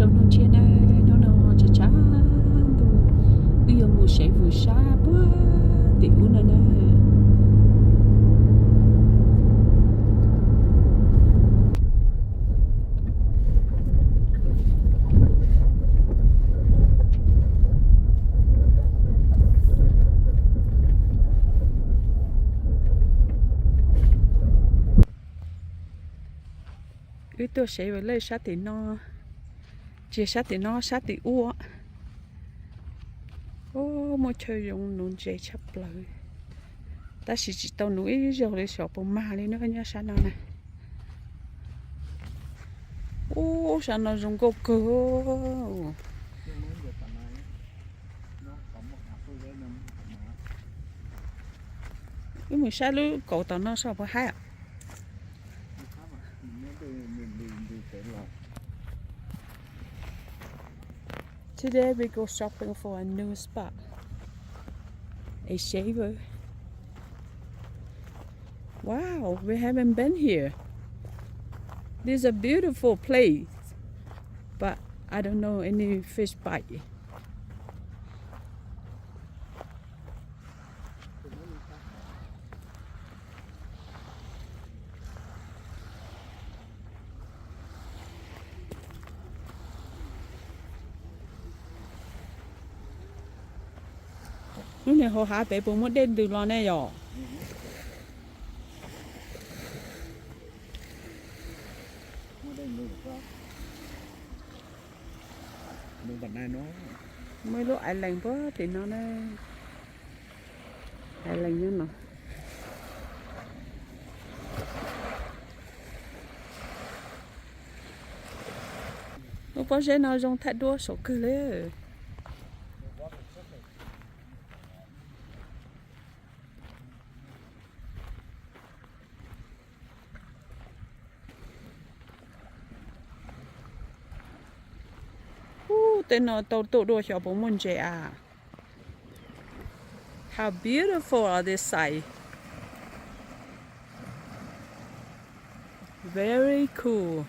Zoo no ntsia na, hnub no tshav tshav ntuj, wb yuav mus saib vwm sab puag tim ub no na. Wb tuaj saib vwm lawm sab tim no, tsis sab tim no, sab tim ub. Muaj chaw zoo nuv ntses tshaj plaws, tab sis tsis tau nuv ib zaug li, xyov puas mag li na nyob sab no na. Ub, sab no zoo nkauj kawg. Wb mus saib lub kaum tom no saib puas haib. Today we go shopping for a new spa, a shaver. Wow, we haven't been here. This is a beautiful place, but I don't know any fish bite. Lub niag hauv hav pem puas muaj dej ntws los ne yom? Muaj ib lub island puag tim no na. Island nyob no. Lub pob zeb no zoo thaij duab saum kawg li. Ub, tej no tau tuaj dua xyov puas muaj ntses a. How beautiful are this side. Very cool.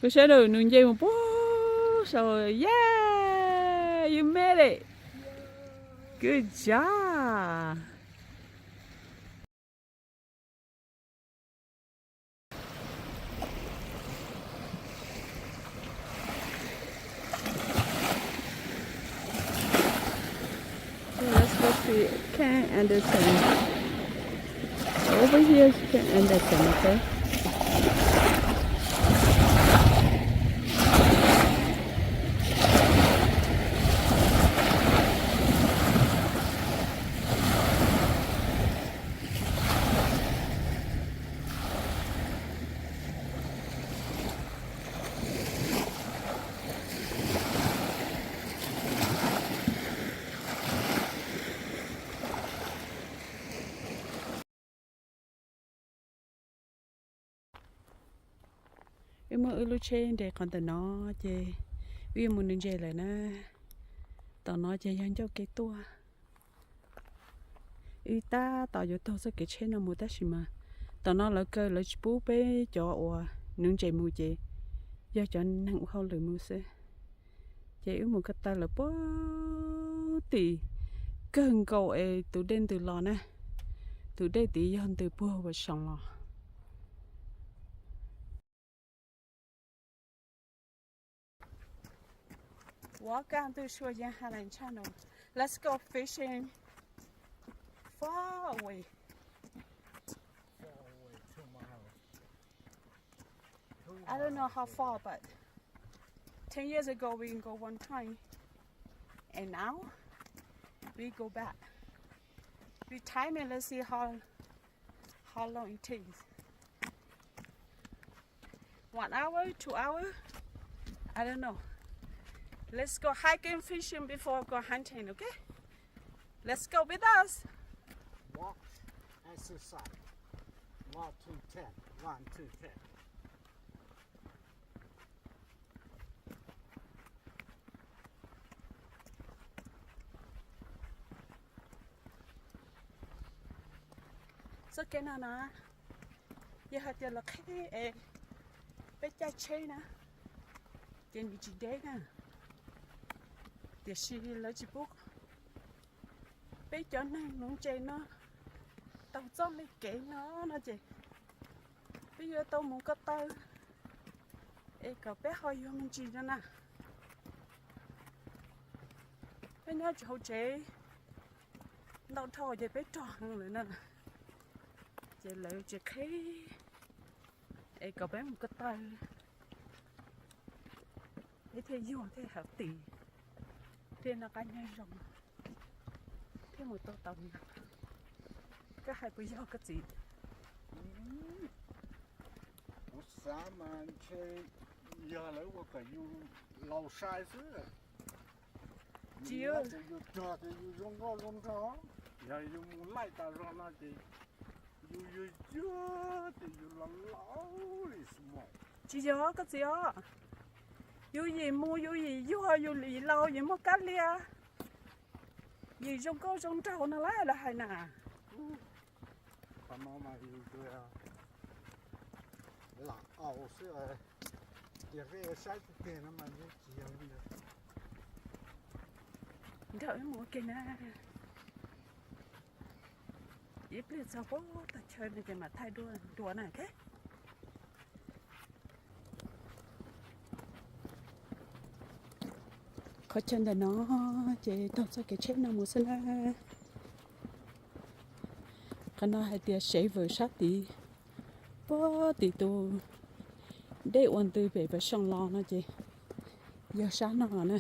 Kuv sawv daws nws nce mus puag saud. Yeah, you made it. Good job. Okay, let's go to Ken Anderson. Over here is Ken Anderson, okay? Wb muab wb lub tsheb nres qhov ntawm no ces wb yuav mus nuv ntses lawm na. Tom no ces yog ncauj kev tuaj. Wb tab tom yuav taug txoj kev tsheb no mus tab sis mas tom no lawv kaw, lawv tsis pub peb cov uas nuv ntses mus ces yog cov neeg ua hauj lwm mus xwb. Ces wb mus ko taw lawm puag tim kawg nkaus es tus dej ntws los na. Tus dej tid yog ntws puag Vaj Soos los. Welcome to Shuo Yeej Highland Channel. Let's go fishing far away. I don't know how far, but ten years ago we go one time, and now we go back. We time it, let's see how how long it takes. One hour, two hour, I don't know. Let's go hiking, fishing before go hunting, okay? Let's go with us. Walk, exercise. One, two, ten. One, two, ten. Txoj kev no na, yog hais tias lawv qhib es Peb caij tsheb na, ces nws tsis deb na, tiam sis lawv tsis pub peb cov neeg nuv ntses no taug txoj me kev no no ces peb yuav tau mus ko taw es kom peb ho yuag me ntsis no na. Peb nyob tsis hauv tsev ntau dhau ces peb rog heev lawm na, ces lawv tsis qheb es kom peb mus ko taw, peb thiaj yuag thiaj hav tim, thiaj noj qab nyob zoo, thiaj mus tau tau. Koj hais puas yog koj txiv? Kuv xav mas ntshe yog lawv ua kom yus laus sai xwb. Tsis yog, yus rog ces yus zoo nkauj zoo nraug, yog yus mus laij tas zog no ces yus yuag yuag ces yus laus laus li xwb mas. Tsis yog koj txiv os, yus yim mus yus yim yuag yus yim laus yim muaj kab lia, yim zoo nkauj zoo nraug no lawv hais na. Qhov no mas yus lam aus xwb, tias peb saib tiag tiag no mas yeej tsis yog li ntawd. Nrog wb mus ua ke na. Ib pliag txog puag tag chaw no ces mam thaij dua dua na. Qhov chaw ntawm no ces taug txoj kev tsheb no mus xwb na. Qhov no hais tias Sev Vawm sab tid, puag tim tus dej ua ntws pem Paj Xyooj los no ces yog sab no na.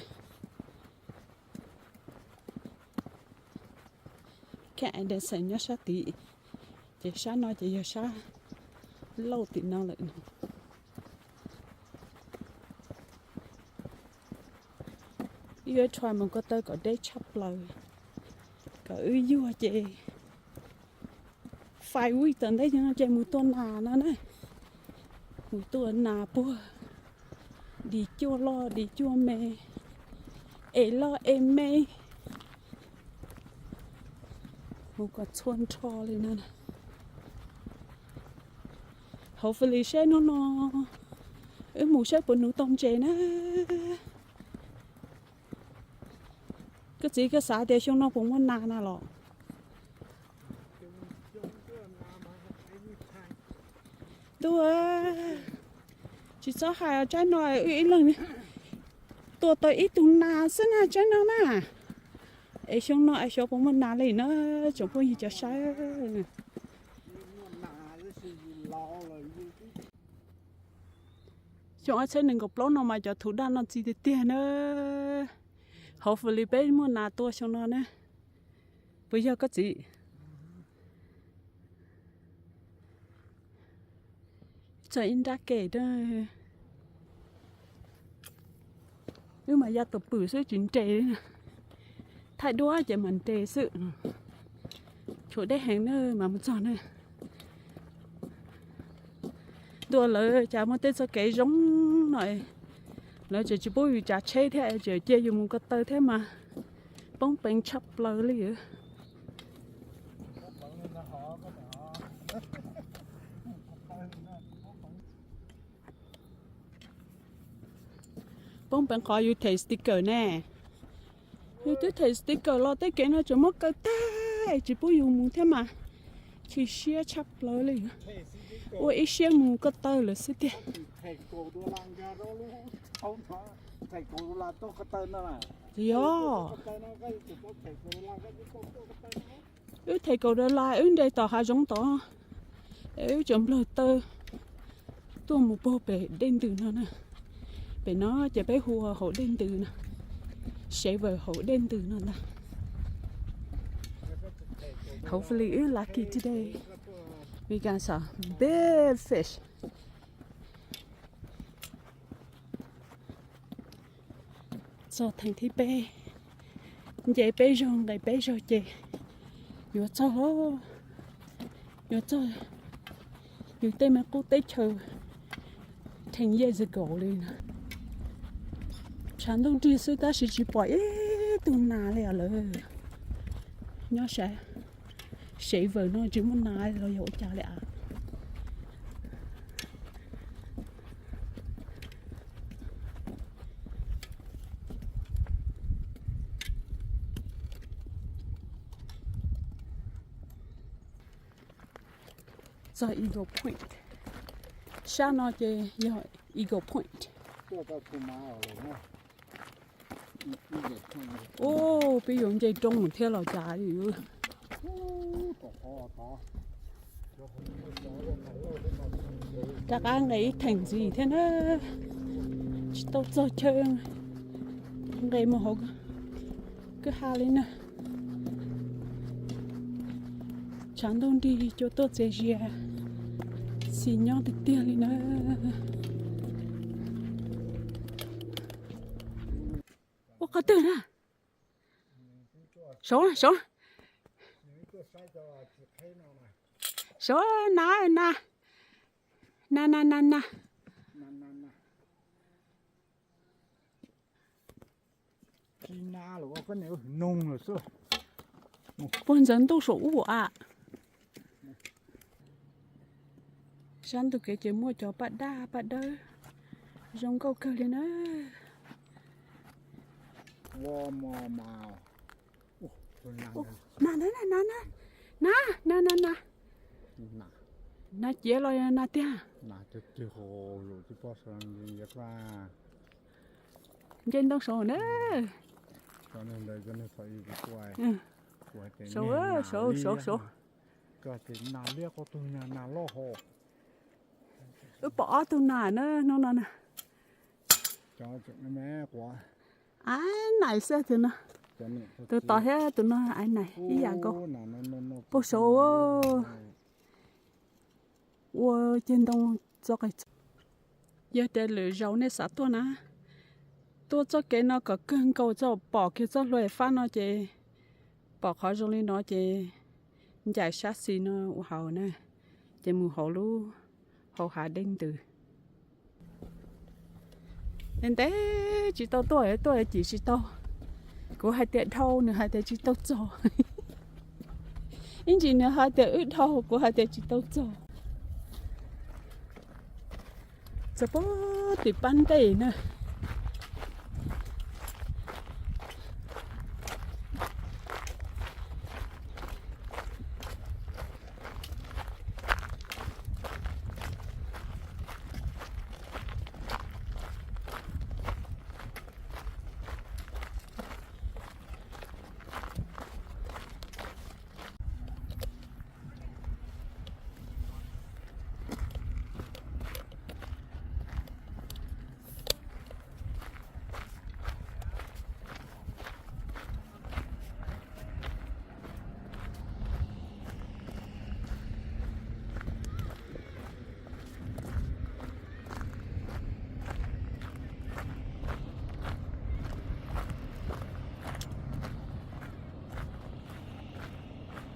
Kab Anderson nyob sab tid, ces sab no ces yog sab Lauj tim no lawm. Wb yuav try mus ko taw kom deb tshaj plaws, kom wb yuag ces five week tom ntej no ces mus tua nas no na. Mus tua nas puag dim cuaj loj dim cuaj me, es loj es me, mus kom txhua nrho li no. Hopefully seb hnub no wb mus seb puas nuv tau ntses na. Koj txiv, koj xav tias xyoo no puas muaj nas na los? Ntuj, tsis txhob hais, tsaib no wb ib leeg tua tau ib tug nas xwb na, tsaib no na. Es xyoo no es xyov puas muaj nas li na, tsoom phooj ywg cov saib. Xyoo ob txhiab nees nkaum plaub no mas cov tug daj no txi tiag tiag na. Hopefully peb muaj nas tua xyoo no na. Puas yog koj txiv? Txog ib nrab ke, wb mas ya tus pwm xwb tsis nres, thaij duab ces mas nres xwb. Tshuav deb heev na mas mus txog na. Ntuj, lawv cas muaj tej txoj kev zoo no, lawv tseem tsis pub yus tsav tsheb thiab, tseem cia yus mus ko taw thiab mas poob peev tshaj plaws li. Poob peev qhov yus them sticker ne. Yus twb them sticker los tej kev no tseem muab kaw tag es tsis pub yus mus thiab mas chim siab tshaj plaws li. Ua ib siab mus ko taw lawm xwb tiag. Yog, wb them kaum dollar, wb nres tom hav zoov tod, es wb tseem nplawg taw tuaj mus puag pem dej ntws no na. Pem no ces peb hu ua hauv dej ntws no, Sev Vawm hauv dej ntws no ntag. Hopefully wb lucky today, we got some big fish. Txog theem thib peb, nce peb zaug nqes peb zaug ces yuav txog, yuav txog yus tej me qub teb chaws ten years ago li no. Tshav ntuj nrig xwb tab sis tsis pom ib tug nas li os lawm. Nyob sav Sev Vawm no tsis muaj nas los yog ua cas li as. Txog Eagle Point. Sab no ces yog Eagle Point. Ua peb yuav nce roob thiab los cas. Rov qab nqes ib theem ntxiv thiab na. Tsis tau txog chaw nqes mus hauv kwj ha li na. Tshav ntuj nrig cua tuaj txias zias, xis nyob tiag tiag li na. Ua qhov twg na? Saud, saud. Saud na, na. Na, na, na, na. Puag ntxawv ntuj saum ub a. Sab ntug kev ces muaj cov paj daj paj dawb zoo nkauj kawg li na. Na, na, na, na, na, na, na, na, na. Na ciav los na tiag. Nce ntoo saud na. Saud, saud, saud, saud. Wb pom ob tug nas na hnub no na. Aiv nais xwb tus no. Tus tod thiab tus no aiv nais ib yam nkaus. Puag saud ua ceg ntoo txo qis txo. Yog tias lwm zaus nej xav tuaj na, tuaj txoj kev no kom kawg nkaus txog pom kiag txoj hlua fab no ces pom qhov zoo li no ces ncaim sab xis no ua hauv na, ces mus hauv lub hauv hav dej ntws. Ntev tsis tau tuaj, tuaj cim tsis tau. Kuv hais tias dhau, nws hais tias tsis tau txog. Ib ntsis nws hais tias wb dhau, kuv hais tias tsis tau txog. Txog puag tim pab ntej na.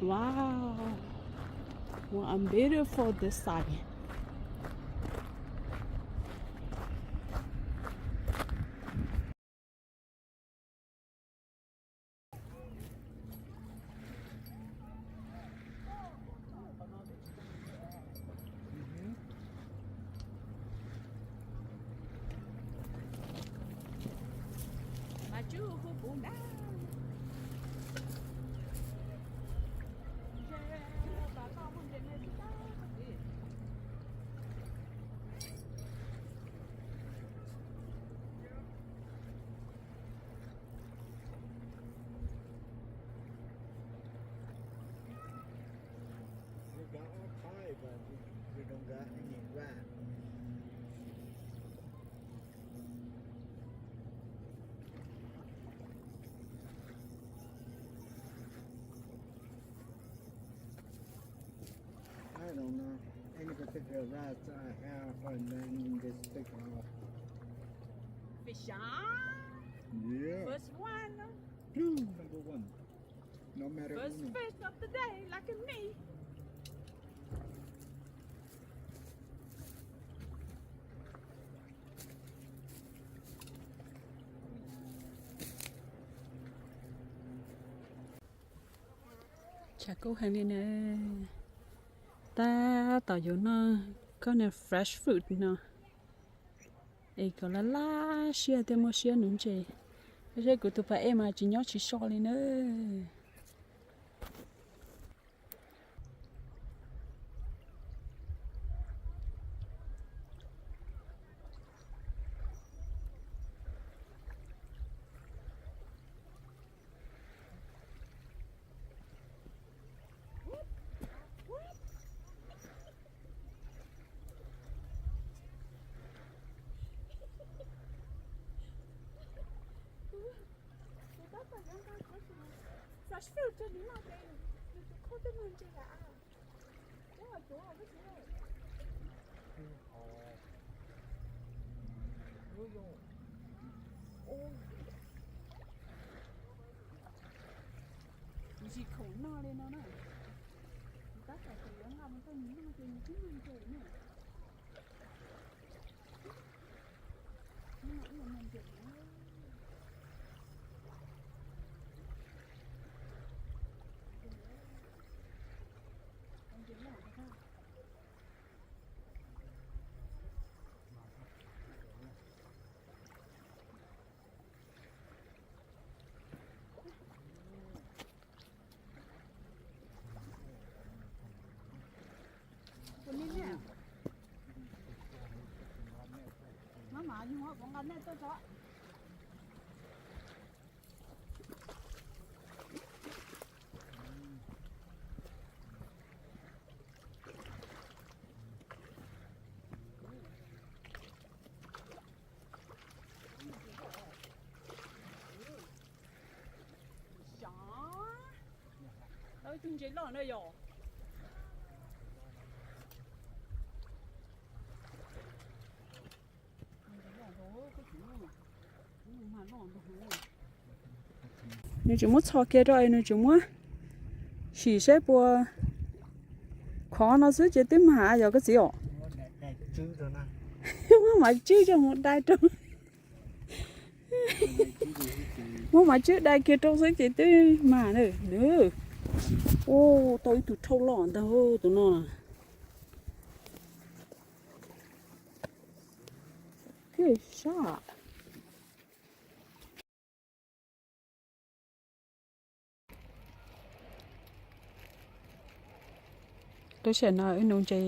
Wow, what a beautiful this side. I don't know. Any particular routes I have on in this big house? Fish on. Yeah. First one. Two, number one. No matter. First fish of the day, lucky me. Tshav kub heev li na. Tab tom yuav noj koj niag fresh fruit no es kom laj laj siab thiaj muaj siab nuv ntses. Seb kuv tus pab ej mas tsis nyob tsis so li na. Tsis khoom noj li no na. Tab tom yuav nqa mus rau nws noj ces nws twb noj ntev na. Tau ib tug ntses loj na yom. Nws tseem muab txhos kiag rau es nws tseem muab sim saib puas khov no xwb ces twb mag yom koj txiv os. Muab mav tswb coj mus dai rau. Muab mav tswb dai kiag rau xwb ces twb mag na. Ua tau ib tug rhauj loj ntag tus no. Thiab sab. Lub sij hawm no wb nuv ntses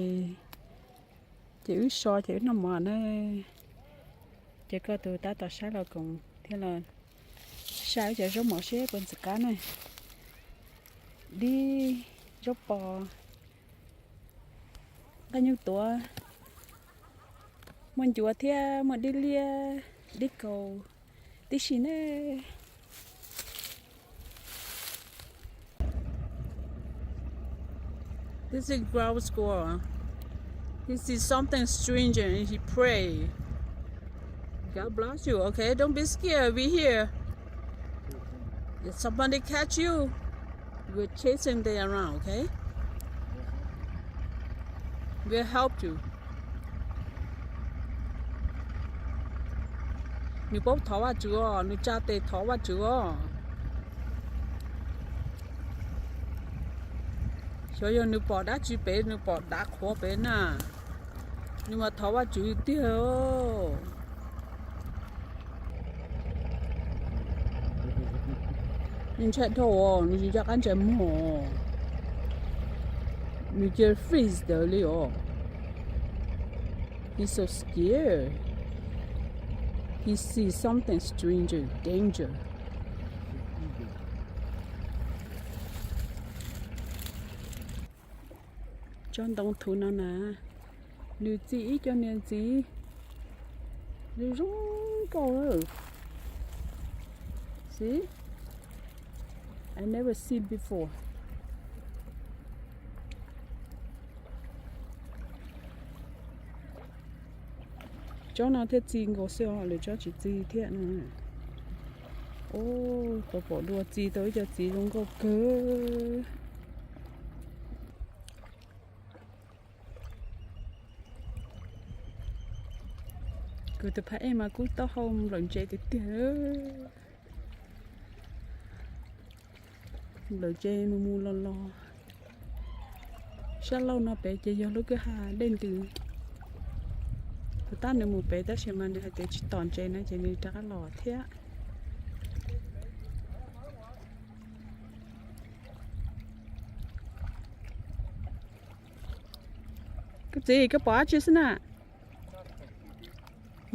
ces wb so ces wb noj mov na. Ces koj tus tab tom saib los koom thiab los saib wb cov zaub mov seb puas ntxim qab na. Dib, zaub pos, nqaij nyuj tuav, muaj ncuav thiab muaj dib liab, dib kaus tib si na. This is ground squirrel. He sees something strange and he pray. God bless you, okay? Don't be scared. We here. If somebody catch you, we're chasing them around, okay? We'll help you. Nws paub thov Vajtswv os, nws tsa tes thov Vajtswv os. Xyov yog nws pom dab tsi pem, nws pom dav qhuav pem na, nws mas thov Vajtswv tiag. Nws ntshai dhau os, nws tsis nco qab ntsia muag. Nws cia freeze ntawd li os. He's so scared. He sees something stranger, danger. Tsob ntoo thuv no na, nws txi ib co niag ntxiv zoo zoo nkauj. See? I never seen before. Tsob no thiaj txi nkaus xwb os, lwm tsob tsis txi thiab no. Ub, tau pom dua txi tau ib co txiv zoo nkauj kawg. Kuv tus phab ej mas kub taub hau nplawm ntse tiag tiag. Nplawm ntse mus mus los los. Sab laug no pem ces yog lub kwj ha dej ntws. Tus tab nws mus pem tab sis mas nws hais tias tsis tom ntses no ces nws rov qab los thiab. Koj txiv, koj pom dab tsi xwb na?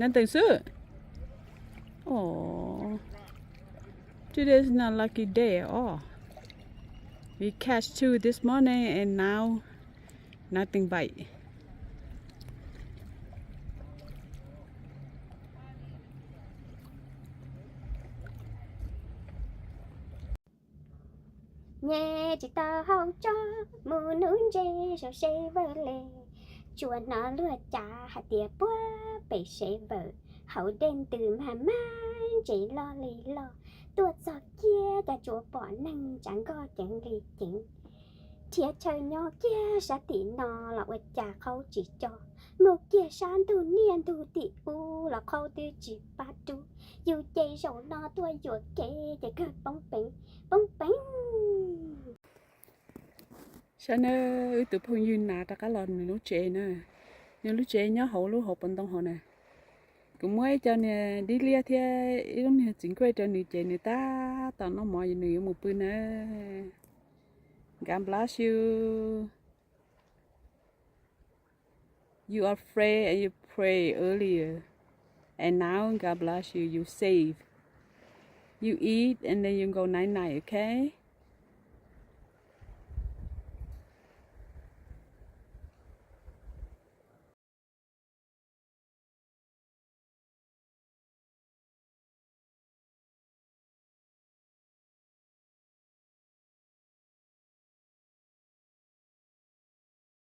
Nothing xwb. Oh, today is not lucky day at all. We catch two this morning and now nothing bite. Nyem tsis tau hau tso, mus nuv ntses saum sev vawm le. Tsuas hnov luag cav hais tias puag pem sev vawm, hauv dej ntws mag mag ntses loj li loj. Tuaj txog kiag cas tsuas pom neeg tsav nkoj ceev li ceev, nrhiav chaw nyob kiag sab tim no los ua cas qhaub tsis co. Mus kiag sab ntug niaj ntug tim ub los qhaub twb tsis pab rub. Yus ces zaum no tuaj yuam kev ces kawg poob peev, poob peev. Saib na, wb tus phooj ywg Nas rov qab los nws lub tsev na. Nws lub tsev nyob hauv lub hauv paus ntoo hauv na. Kuv muab ib co niag dib liab thiab ib lub niag txiv nkuaj rau nws ces nws tab tom noj mov, nws yuav mus pw na. God bless you. You are afraid and you pray earlier. And now God bless you, you safe. You eat and then you go night night, okay?